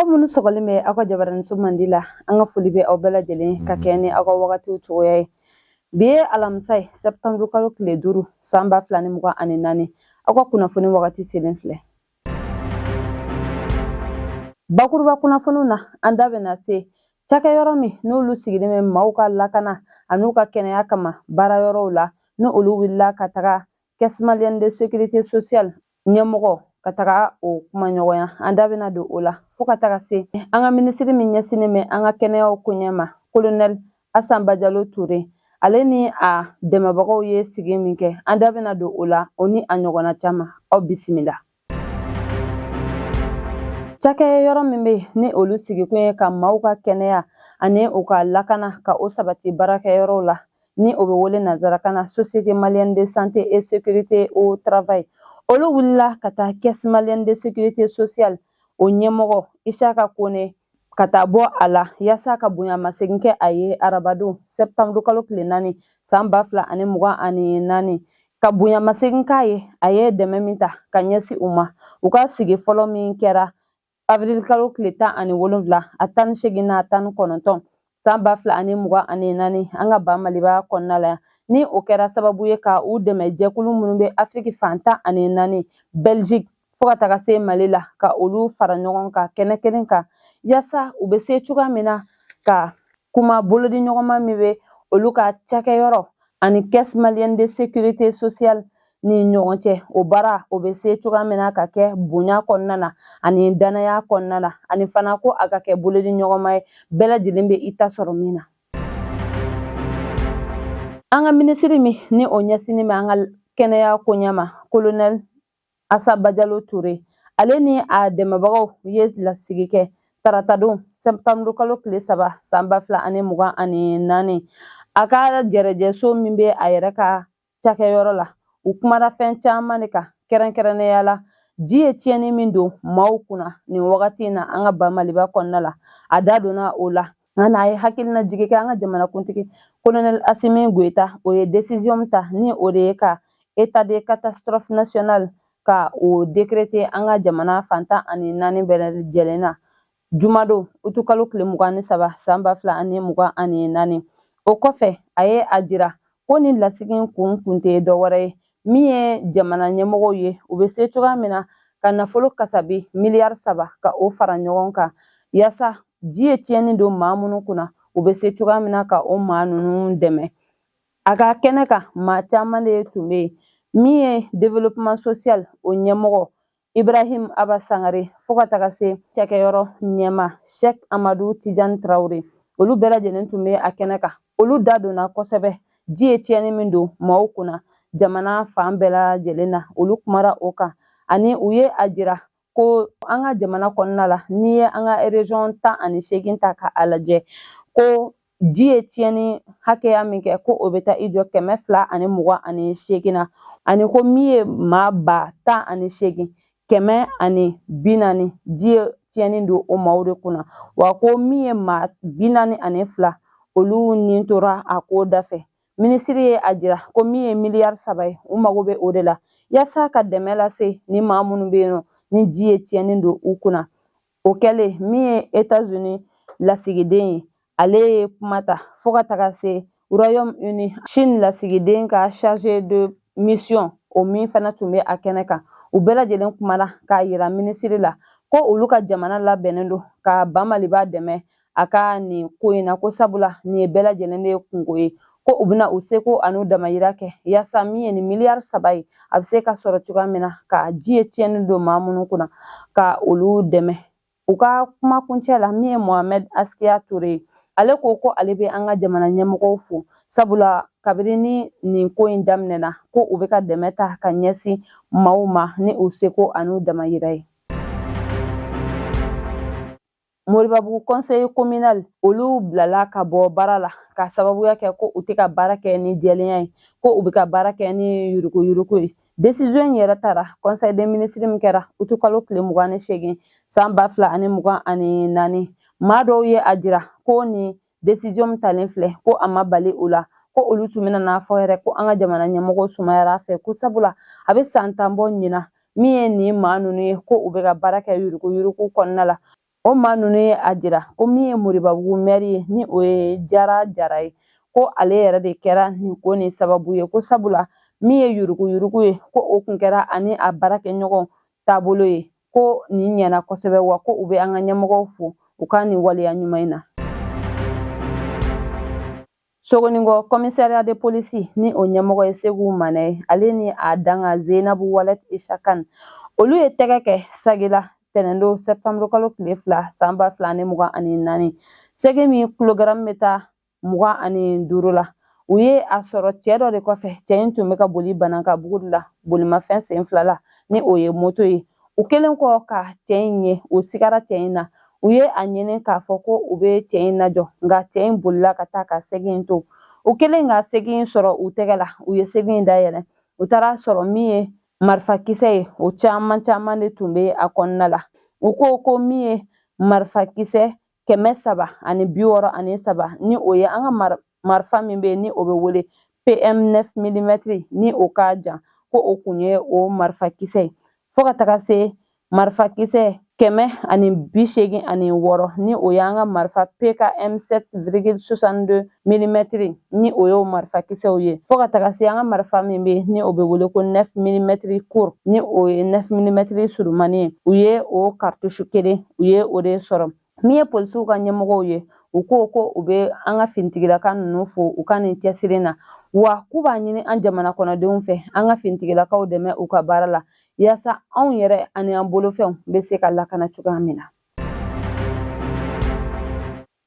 Aw minnu sɔgɔlen bɛ aw ka jabaraninso mandi la, an ka foli bɛ aw bɛɛ lajɛlen ka kɛɲɛ ni aw ka wagatiw cogoya ye. Bi ye alamisa ye, sɛptanburu kalo tile 5, san 2024. Aw ka kunnafoni wagati selen filɛ. Bakuruba kunnafoniw na, an da bɛna se cakɛyɔrɔ min n'olu sigilen bɛ maaw ka lakana an'u ka kɛnɛya kama baarayɔrɔw la, ni olu wulila ka taga Caisse malienne de sécurité sociale ɲɛmɔgɔ ka taga o kumaɲɔgɔnya. An da bɛna don o la, fo ka taga se an ka minisiri min ɲɛsinnen bɛ an ka kɛnɛyaw koɲɛ ma, kolonɛli Asan Bajalo Ture, ale ni a dɛmɛbagaw ye sigi min kɛ, an da bɛna don o la, o ni a ɲɔgɔnna caman. Aw bisimila. Cakɛyɔrɔ min bɛ ni olu sigikun ye ka maaw ka kɛnɛya ani u ka lakana ka o sabati baarakɛyɔrɔw la, ni o bɛ wele nanzarakan na Société malienne de santé et sécurité au travail, olu wulila ka taa Caisse malienne de sécurité sociale o ɲɛmɔgɔ Isaka Kone ka taa bɔ a la, yaasa ka bonyamasegin kɛ a ye arabadon sɛptanburu kalo tile 4, san 2024, ka bonyamasegin k'a ye, a ye dɛmɛ min ta ka ɲɛsin u ma u ka sigi fɔlɔ min kɛra avril kalo tile 17, a 18 n'a 19, san 2024, an ka ba Maliba kɔnɔna la yan, ni o kɛra sababu ye ka u dɛmɛ jɛkulu minnu bɛ Afiriki fan 14, Belgique fo ka taga se Mali la, ka olu fara ɲɔgɔn kan kɛnɛ kelen kan, yaasa u bɛ se cogoya min na ka kuma bolodiɲɔgɔnma min bɛ olu ka cakɛyɔrɔ ani Caisse malienne de sécurité sociale ni ɲɔgɔn cɛ, o baara o bɛ se cogoya min na ka kɛ bonya kɔnɔna na ani danaya kɔnɔna na, ani fana ko a ka kɛ bolodiɲɔgɔnma ye, bɛɛ lajɛlen bɛ i ta sɔrɔ min na. An ka minisiri min ni o ɲɛsinnen bɛ an ka kɛnɛya koɲɛ ma, kolonɛli Asa Bajalo Ture, ale ni a dɛmɛbagaw ye lasigi kɛ taratadon sɛptanburu kalo tile 3, san 2024, a ka jɛrɛjɛso min bɛ a yɛrɛ ka cakɛyɔrɔ la. U kumara fɛn caman de kan, kɛrɛnkɛrɛnnenya la ji ye tiɲɛni min don maaw kunna nin wagati in na an ka ba Maliba kɔnɔna la. A da donna o la, nka n'a ye hakilina jigi kɛ an ka jamanakuntigi kolonɛli Asimi Goyita, o ye décision ta, ni o de ye ka état de catastrophe nationale ka o décréter an ka jamana fan 14 bɛɛ lajɛlen na jumadon utukalo tile 23, san 2024. O kɔfɛ, a ye a jira ko nin lasigi kun tɛ dɔ wɛrɛ ye, min ye jamana ɲɛmɔgɔw ye, u bɛ se cogoya min na ka nafolo kasabi miliyari 3 ka o fara ɲɔgɔn kan, yaasa ji ye tiɲɛni don maa minnu kunna, u bɛ se cogoya min na ka o maa ninnu dɛmɛ. A ka kɛnɛ kan, maa caman de tun bɛ yen, min ye développement social o ɲɛmɔgɔ Ibrahim Aba Sangare, fo ka taga se cakɛyɔrɔ ɲɛma Sheikh Amadu Tijan Traore, olu bɛɛ lajɛlen tun bɛ a kɛnɛ kan. Olu da donna kosɛbɛ ji ye tiɲɛni min don maaw kunna jamana fan bɛɛ lajɛlen na, olu kumara o kan, ani u ye a jira ko an ka jamana kɔnɔna la, n'i ye an ka région 18 ta ka a lajɛ, ko ji ye tiɲɛni hakɛya min kɛ, ko o bɛ taa i jɔ 228 na, ani ko min ye maa 18,140, ji ye tiɲɛni don o maaw de kunna, wa ko min ye maa 42, olu ni tora a ko dafɛ. Minisiri ye a jira ko min ye miliyari 3 ye, u mago bɛ o de la yaasa ka dɛmɛ lase ni maa minnu bɛ yen nɔ ni ji ye tiɲɛni don u kunna. O kɛlen, min ye Etats-Unis lasigiden ye, ale ye kuma ta, fo ka taga se Royaume-Uni, Chine lasigiden ka chargé de mission, o min fana tun bɛ a kɛnɛ kan, u bɛɛ lajɛlen kumana k'a yira minisiri la ko olu ka jamana labɛnnen don ka ba Maliba dɛmɛ a ka nin ko in na, ko sabula nin ye bɛɛ lajɛlen de ye kunko ye, ko u bɛna u seko an'u damayira kɛ yaasa min ye nin miliyari 3 ye, a bɛ se ka sɔrɔ cogoya min na ka ji ye tiɲɛni don maa minnu kunna, ka olu dɛmɛ. U ka kuma kuncɛ la, min ye Mohamed Askiya Ture ye, ale ko ko ale bɛ an ka jamana ɲɛmɔgɔw fo, sabula kabini ni nin ko in daminɛna, ko u bɛ ka dɛmɛ ta ka ɲɛsin maaw ma ni u seko an'u damayira ye. Moribabugu conseil communal, olu bilala ka bɔ baara la ka sababuya kɛ ko u tɛ ka baara kɛ ni jɛlenya ye, ko u bɛ ka baara kɛ ni yuruguyurugu ye. Décision in yɛrɛ tara conseil des ministres min kɛra utukalo tile 28, san 2024. Maa dɔw ye a jira ko nin décision min talen filɛ, ko a ma bali u la, ko olu tun bɛna n'a fɔ yɛrɛ ko an ka jamana ɲɛmɔgɔw sumayara a fɛ, ko sabula a bɛ san 10 bɔ ɲinan, min ye nin maa ninnu ye, ko u bɛ ka baara kɛ yuruguyurugu kɔnɔna la. O maa ninnu ye a jira ko min ye Moribabugu mɛri ye, ni o ye Jara Jara ye, ko ale yɛrɛ de kɛra nin ko nin sababu ye, ko sabula min ye yuruguyurugu ye, ko o kun kɛra ani a baarakɛɲɔgɔn taabolo ye, ko nin ɲɛna kosɛbɛ, wa ko u bɛ an ka ɲɛmɔgɔw fo u ka nin waleya ɲuman in na. Sogoninkɔ commissariat de police, ni o ɲɛmɔgɔ ye Segu Manɛ ye, ale ni a danga Zeinabu Walet Isakan, olu ye tɛgɛ kɛ sagi la tɛnɛndon sɛptanburu kalo tile 2 san 2024. Segi min kilogaramu bɛ taa 25 la, u ye a sɔrɔ cɛ dɔ de kɔfɛ. Cɛ in tun bɛ ka boli Banankabugu de la bolimafɛn sen fila la, ni o ye moto ye. U kɛlen kɔ ka cɛ in ye, u sigara cɛ in na, u ye a ɲini k'a fɔ ko u bɛ cɛ in lajɔ, nka cɛ in bolila ka taa ka segi in to. U kɛlen ka segi in sɔrɔ u tɛgɛ la, u ye segi in dayɛlɛ, u taara sɔrɔ min ye marifakisɛ ye, o caman caman de tun bɛ a kɔnɔna la. U ko ko min ye marifakisɛ 363, ni o ye an ka marifa min bɛ yen ni o bɛ wele PM 9 mm, ni o ka jan, ko o kun ye o marifakisɛ ye, fo ka taga se marifakisɛ 186, ni o y'an ka marifa PKM 7,62 mm, ni o y'o marifakisɛw ye, fo ka taga se an ka marifa min bɛ ni o bɛ wele ko 9 mm court, ni o ye 9 mm surumani ye, u ye o cartouche kelen, u ye o de sɔrɔ. Min ye polisiw ka ɲɛmɔgɔw ye, u ko ko u bɛ an ka finitigilaka ninnu fo u ka nin cɛsiri na, wa k'u b'a ɲini an jamana kɔnɔdenw fɛ an ka finitigilakaw dɛmɛ u ka baara la, yaasa anw yɛrɛ ani an bolofɛnw bɛ se ka lakana cogoya min na.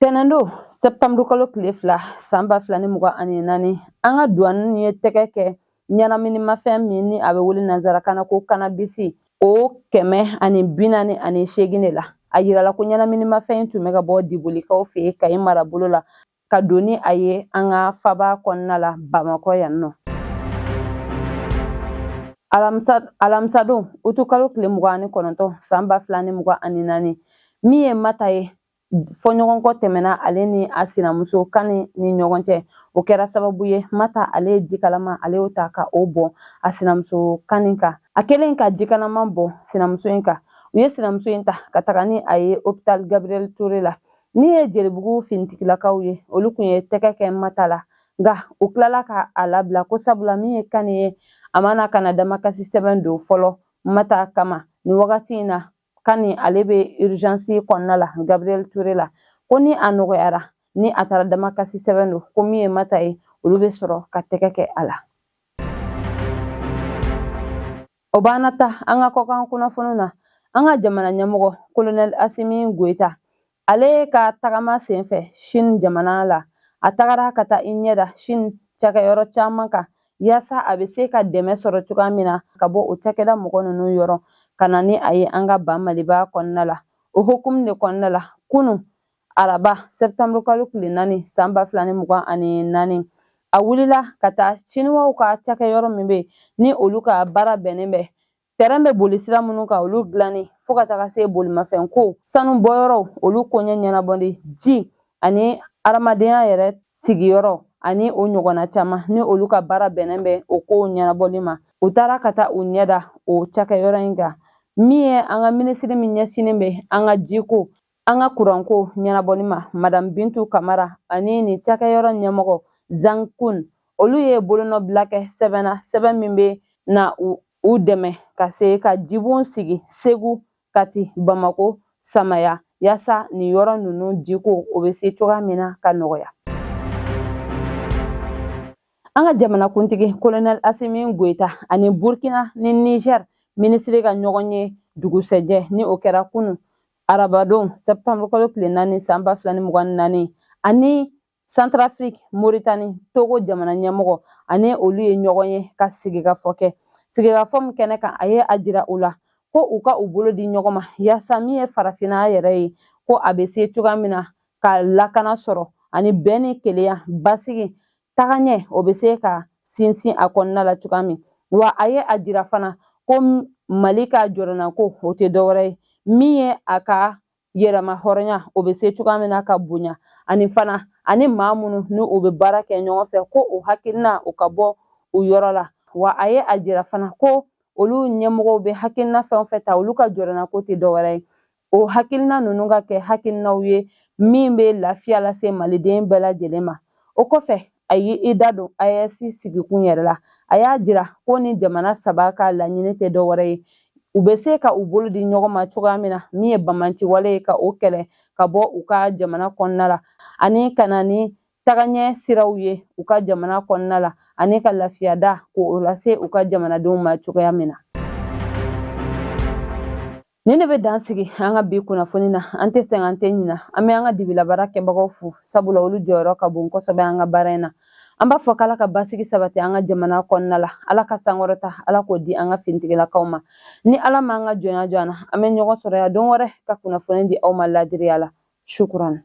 Tɛnɛndon sɛptanburu kalo tile 2 san 2024, an ka duwani ye tɛgɛ kɛ ɲɛnaminimafɛn min ni a bɛ wele nansarakan na ko kanabisi, o 148 de la. A yirala ko ɲɛnaminimafɛn in tun bɛ ka bɔ Dibolikaw fɛ yen Kayi marabolo la ka don ni a ye an ka faba kɔnɔna la Bamakɔ yan nɔ. Alamisadon utukalo tile 29 san 2024, min ye Mata ye, fɔɲɔgɔnkɔ tɛmɛna ale ni a sinamuso Kani ni ɲɔgɔn cɛ. O kɛra sababu ye Mata ale ye jikalama, ale y'o ta ka o bɔn a sinamuso Kani kan. A kɛlen ka jikalama bɔn sinamuso in kan, u ye sinamuso in ta ka taga ni a ye hôpital Gabriel Touré la. Min ye Jelibugu finitigilakaw ye, olu kun ye tɛgɛ kɛ Mata la, nka u tilala ka a labila, ko sabula min ye Kani ye, a ma na ka na damakasi sɛbɛn don fɔlɔ Mata kama. Nin wagati in na, Kani ale bɛ urgence kɔnɔna la Gabriel Touré la, ko ni a nɔgɔyara, ni a taara damakasi sɛbɛn don, ko min ye Mata ye, olu bɛ sɔrɔ ka tɛgɛ kɛ a la. O b'an ta an ka kɔkan kunnafoniw na. An ka jamana ɲɛmɔgɔ kolonɛli Asimi Goyita, ale ka tagama senfɛ Chine jamana la, a tagara ka taa i ɲɛ da Chine cakɛyɔrɔ caman kan, yaasa a bɛ se ka dɛmɛ sɔrɔ cogoya min na ka bɔ o cakɛda mɔgɔ ninnu yɔrɔ ka na ni a ye an ka ba Maliba kɔnɔna la. O hukumu de kɔnɔna la, kunu araba sɛptanburu kalo tile 4 san 2024, a wulila ka taa siniwaw ka cakɛyɔrɔ min bɛ yen ni olu ka baara bɛnnen bɛ tɛrɛn bɛ boli sira minnu kan olu dilanni, fo ka taga se bolimafɛn ko, sanu bɔyɔrɔw olu koɲɛ ɲɛnabɔli, ji ani adamadenya yɛrɛ sigiyɔrɔ ani o ɲɔgɔnna caman, ni olu ka baara bɛnnen bɛ o kow ɲɛnabɔli ma. U taara ka taa u ɲɛ da o cakɛyɔrɔ in kan. Min ye an ka minisiri min ɲɛsinnen bɛ an ka jiko, an ka kuranko ɲɛnabɔli ma, madame Bintu Kamara, ani nin cakɛyɔrɔ ɲɛmɔgɔ Zhang Kun, olu ye bolonɔbila kɛ sɛbɛn na, sɛbɛn min bɛ na u dɛmɛ ka se ka jibon sigi Segu, Kati, Bamako, Samaya, yaasa nin yɔrɔ ninnu jiko o bɛ se cogoya min na ka nɔgɔya. An ka jamanakuntigi kolonɛli Asimi Goyita ani Burkina ni Niger minisiri ka ɲɔgɔn ye dugusɛjɛ, ni o kɛra kunu arabadon sɛptanburu kalo tile 4 san 2024, ani Centrafrique, Mauritanie, Togo jamana ɲɛmɔgɔ, ani olu ye ɲɔgɔn ye ka sigikafɔ kɛ. Sigikafɔ min kɛnɛ kan, a ye a jira u la ko u ka u bolo di ɲɔgɔn ma, yaasa min ye farafinna yɛrɛ ye, ko a bɛ se cogoya min na ka lakana sɔrɔ ani bɛn ni kelenya, basigi, tagaɲɛ, o bɛ se ka sinsin a kɔnɔna la cogoya min. Wa a ye a jira fana ko Mali ka jɔrɔnako o tɛ dɔwɛrɛ ye, min ye a ka yɛrɛma hɔrɔnya o bɛ se cogoya min na ka bonya, ani fana ani maa minnu ni u bɛ baara kɛ ɲɔgɔn fɛ, ko o hakilina o ka bɔ u yɔrɔ la. Wa a ye a jira fana ko olu ɲɛmɔgɔw bɛ hakilina fɛn o fɛn ta, olu ka jɔrɔnako tɛ dɔwɛrɛ ye. O hakilina ninnu ka kɛ hakilinaw ye min bɛ lafiya lase maliden bɛɛ lajɛlen ma. O kɔfɛ, a y'i da don AES sigikun yɛrɛ la. A y'a jira ko ni jamana saba ka laɲini tɛ dɔwɛrɛ ye, u bɛ se ka u bolo di ɲɔgɔn ma cogoya min na, min ye banbaanci wale ye, ka o kɛlɛ ka bɔ u ka jamana kɔnɔna la, ani ka na ni tagaɲɛ siraw ye u ka jamana kɔnɔna la, ani ka lafiya da k'o lase u ka jamanadenw ma cogoya min na. Nin de bɛ dan sigi an ka bi kunnafoni na. An tɛ sɛgɛn, an tɛ ɲina. An bɛ an ka dibilabaara kɛbagaw fo, sabula olu jɔyɔrɔ ka bon kosɛbɛ an ka baara in na. An b'a fɔ k'Ala ka basigi sabati an ka jamana kɔnɔna la. Ala ka sankɔrɔta, Ala k'o di an ka finitigilakaw ma. Ni Ala m'an ka jɔnya jɔ an na, an bɛ ɲɔgɔn sɔrɔ yan don wɛrɛ ka kunnafoni di aw ma laadiriya la. Shukuran.